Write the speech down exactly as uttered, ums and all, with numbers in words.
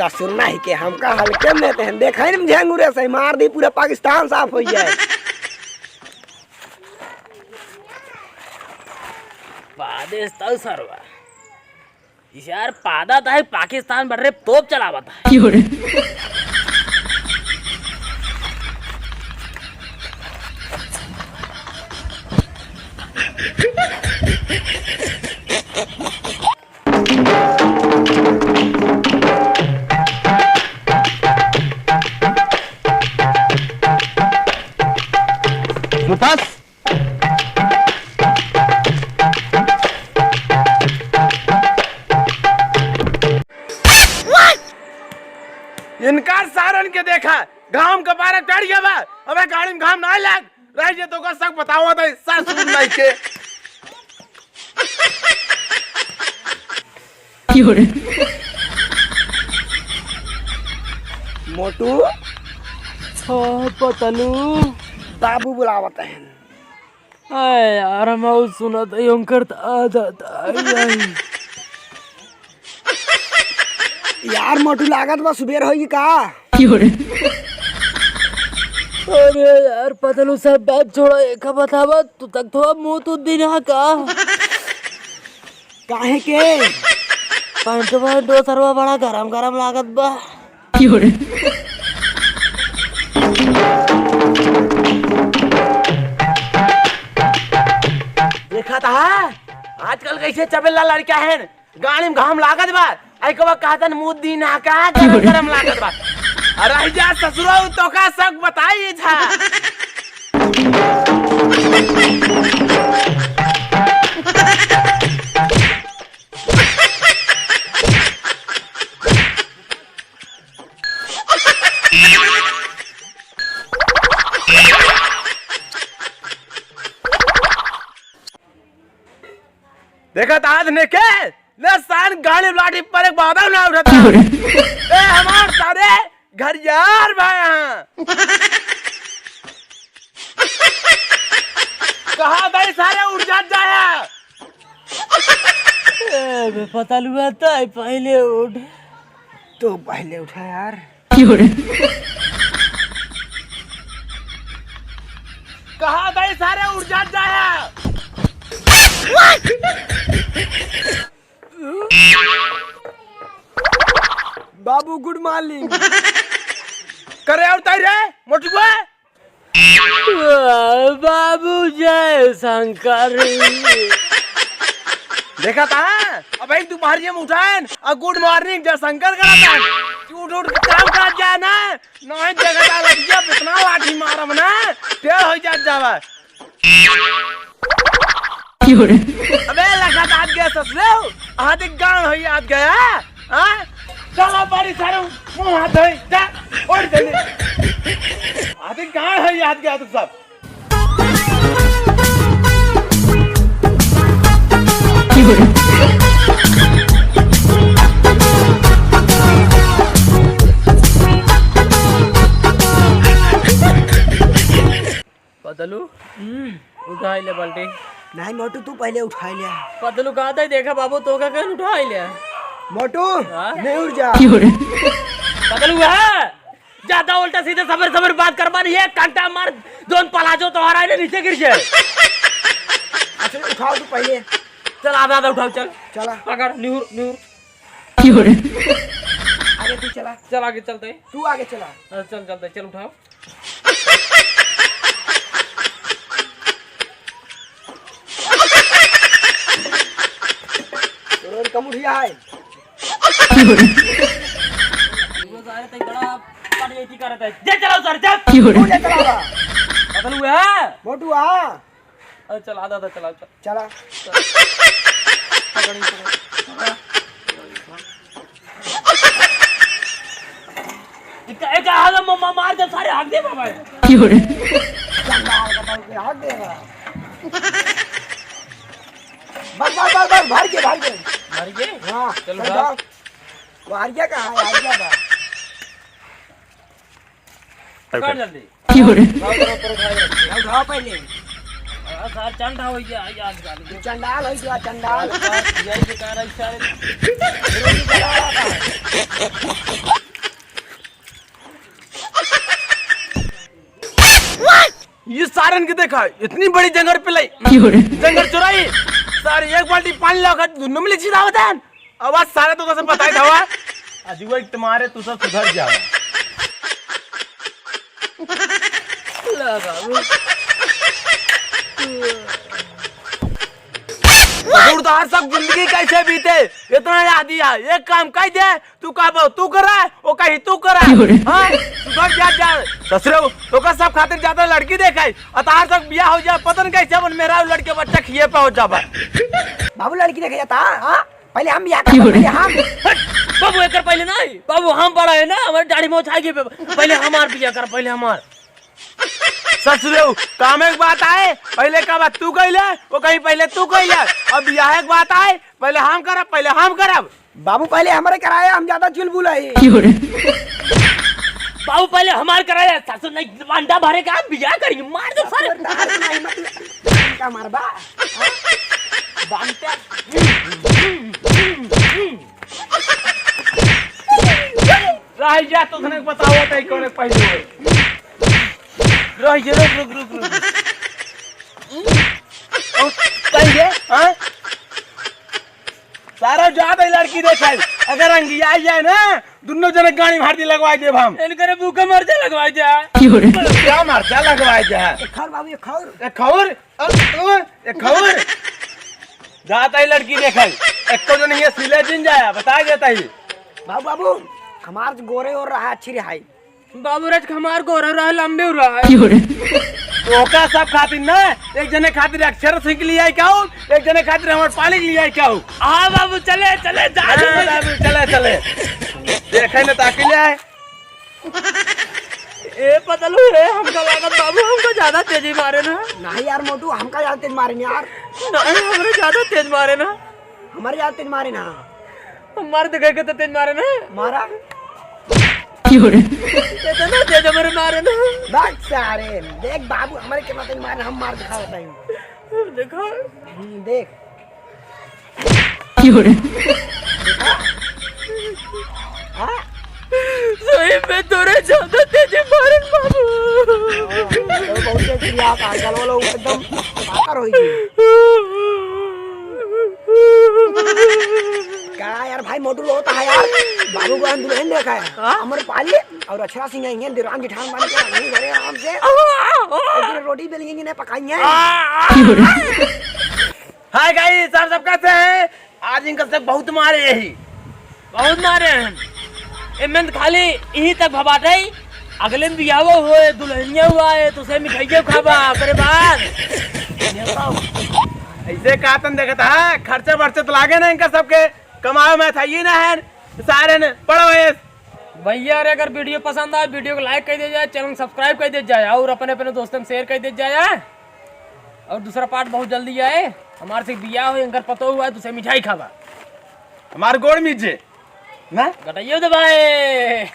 ससुर नहीं के हमका हल्के में लेते हैं, देखा ही नहीं झेंगुरे से मार दी, पूरा पाकिस्तान साफ हो जाए। पादे तौ सरवा। इस यार पादा ता है पाकिस्तान बट रे तोप चलावत है। क्यों रे? मुतास। इनका सारन के देखा, घाम के पारे चढ़ गया बा। अबे गाड़ी में घाम ना लाग, रह जे तो का सब बतावा दे, ससुर नहीं के। क्यों रे? मोटू। हाँ, पतलू। बाबू बुलावत हैं। अरे यार, हम और सुनत है, उनकर त आदत आई, आई। यार, मोटू लागत बा, सुबेर होई का? क्यों रे? अरे यार, पतलू, सब बात छोड़ा, एक बतावा, तू तक तो अब मुँह तू दिन हा का? काहे के? पैंटवा दो सरवा बड़ा गरम गरम लागत बा। क्यों रे? देखा था, आजकल कैसे चबेला लड़का है, गाड़ी में घाम लागत बा, आई कबा कहतन मुँह दीना का गरम गरम लागत बा। अरे जा ससुरो, तो का सब बताई था। देखा था आज ने के? ले सान गाड़ी लाठी पर एक बादल ना उठा था। ए हमार सारे घर यार भाई यहाँ। कहा था सारे उठ जात जाया। ए, बे पतलुआ, तै पहिले उठ। तू पहिले उठा यार। क्यों रे? कहा था सारे उठ जात जाया। बाबू, good morning। करे और ताई रे, मोटुआ। बाबू जय शंकर। देखा था, अब एक दोपहरिया में उठाएन और good morning जय शंकर करा था। तू उठ उठ के काम कर जा ना, नहीं देखा था लगिया कितना लाठी मारम ना, टेढ़ हो जात जावा। अबे लखत आत गया ससुरे, आदि गांड होई आत गया, हाँ? चला बारी सारे मुंह हाथ धोई, जा, उठ जल्दी। आदि गांड होई आत गया तुम सब। पतलू, हम्म। उठाई ले बाल्टी। नहीं मोटू, तू पहिले उठाई ले। पतलू कहा था, देखा बाबू, तो का कहन उठाई ले। मोटू, हाँ? नहीं उठ जा। पतलू है, ज्यादा उल्टा सीधा सबर सबर बात कर मारी, एक कांटा मार, दोन पलाजो तोहरा ने नीचे गिर जाए। अच्छा, उठाओ तू पहिले। चल, आधा आधा उठाओ, चल। चला। पकड़, निहुर, निहुर। आगे तू चला। चल, आगे चलते हैं। तू आगे चला। हाँ, चल, चलते हैं, चल, उठाओ। तोर कम उठिया है। वो सारे तई बड़ा पट गई थी करत है। जे चलाओ सर, जब। तू जे चलावा। पतलू है। मोटू आ। अरे चल, आधा, आधा चलाओ, चल। चला। चल। पकड़, पकड़। एक, एक आधा म-, म-, मार दे, सारे हक दे बाबा। चंडाल का बाल के हक दे रहा। बस, बस, बस, बस, भर के, भर के। भर के? हाँ, चल, चल उठा। जाओ। वो हरिया कहाँ है? हरिया बा। पकड़ जल्दी। उठाओ, उठाओ, उठाओ जल्दी। उठाओ पहिले। हाँ, सार चंडा हो गया, आज, आज गाली। चंडाल हो गया, चंडाल। सार, यही के कारण सारे। ये सारन के देखा, इतनी बड़ी जंगल पे लाई। क्यों रे? जंगल चोराई। सारे एक बाल्टी पानी लाओ, खा, दुन्नो में लिखी दावत है। अब आज सारे तो कैसे बताए था, वा? आज वो एक तुम्हारे, तू सब सुधर जाओ। ला बाबू। बटुरदार सब जिंदगी कैसे बीते, इतना याद दिया। एक काम कह दे, तू कहबो तू करा, वो कही तू करा। क्यों रे? हाँ? सुधर जा, जा। ससुरे, तोका सब खातिर ज्यादा लड़की देखाई, अतार तक बियाह हो जा, पता नहीं कैसे अपन मेहरारू लड़के बच्चा खिए पे हो जाबा। बाबू लड़की देखे जाता, हाँ? पहले हम बियाह करब, पहले हम। हट, बाबू एकर पहले नहीं, बाबू हम बड़ा है ना, हमारे दाढ़ी मोछ आ गई, पहले हमार बियाह कर, पहले हमार। ससुरे, काम एक बात आए, पहले का बात तू कइले, वो कहीं पहले तू कइले, अब बियाह एक बात आए, पहले हम करब, पहले हम करब। बाबू पहले हमरे कराया, हम ज्यादा चुलबुल है। बाबू पहले हमार कराया, ससुर नहीं अंडा भरे का बियाह करी, मार दो सारे। ससुर दार नहीं मत, का मारबा? बांटे। रह जा, तो तने बताओ, तई कौन पहले होई। रह जा, रुक, रुक, रुक, रुक। ओ, कहीं गे? हाँ? सारा जात है लड़की देखे। अगर अंगिया जाए ना, दुन्नो जने गाड़ी में हरदी लगवाई देब हम। इनकरे भूखे मरचा लगवाई दे। क्या मरचा लगवाई दे? ए खौर बाबू, ए खौर। ए खौर? अब तू, ए खौर। जात है लड़की देखे। एको जन ये सिले दिन जाया, बता देता ही। बाबू, बाबू, हमार गोरे और रहा, अच्छी रिहाई। बाबू राज हमार गोरे रहा, लंबे रहा। तो ओका सब खातिर ना, एक जने खातिर अक्षर सिंह के लिए आई कहू, एक जने खातिर हमार पाली के लिए आई कहू। हाँ बाबू, चले, चले, जा, हाँ, जा। बाबू, चले, चले। देखे न ताकि ले आए। ए पतलू रे, हमका लागत बाबू हमका ज्यादा तेजी मारे ना। नहीं यार मोटू, हमका ज्यादा तेज मारे ना यार। नहीं, हमरे ज्यादा तेज मारे ना। हमारे ज्यादा तेज मारे ना। हम मार दे गए के तो तेज मारे ना। मारा। इतना तेज हमरे मारे ना। बात सारे, देख बाबू, हमारे कितना तेज मारे, हम मार दिखा बताई। देखो। हम्म, देख। हाँ? सही में तोरे ज्यादा तेज मारन बाबू। बहुत तेज चिल्ला था, आजकल वो लोग एकदम पाकर होई गई। का यार भाई मोटू लोग है यार, बाबू को हम दुल्हन देखा है। हाँ? अमर पाली और अक्षरा सिंह है, देवरान जेठान बन के अपने घरे आराम से। एक दिन रोटी बेलेंगे, इन्हें पकाएंगे। हाय गाइस, आप सब कैसे हैं? आज इनका सब बहुत मारे यही। बहुत मारे हैं। एमें तो खाली यही तक भबाटे। अगले में बियाहो होए, दुल्हनिया हुआ है, तो उसे मिठाइया खाबा, ओकरे बाद। ऐसे कातन देखत है, खर्चे बर्चे तो लागे ना इनका सबके, कमावे में था ये ना है, सारे ने पड़ो है। भैया रे, अगर video पसंद आए, video को like कर दिया जाए, channel subscribe कर दिया जाए और अपने अपने दोस्तों में share कर दिया जाए। और दूसरा part बहुत जल्दी आए। हमारे से बियाह हो, इनकर पतो हुआ है, तुझसे मिठाई खाबा। हमार गोड़ मीजे ना? गटइयो दबाए।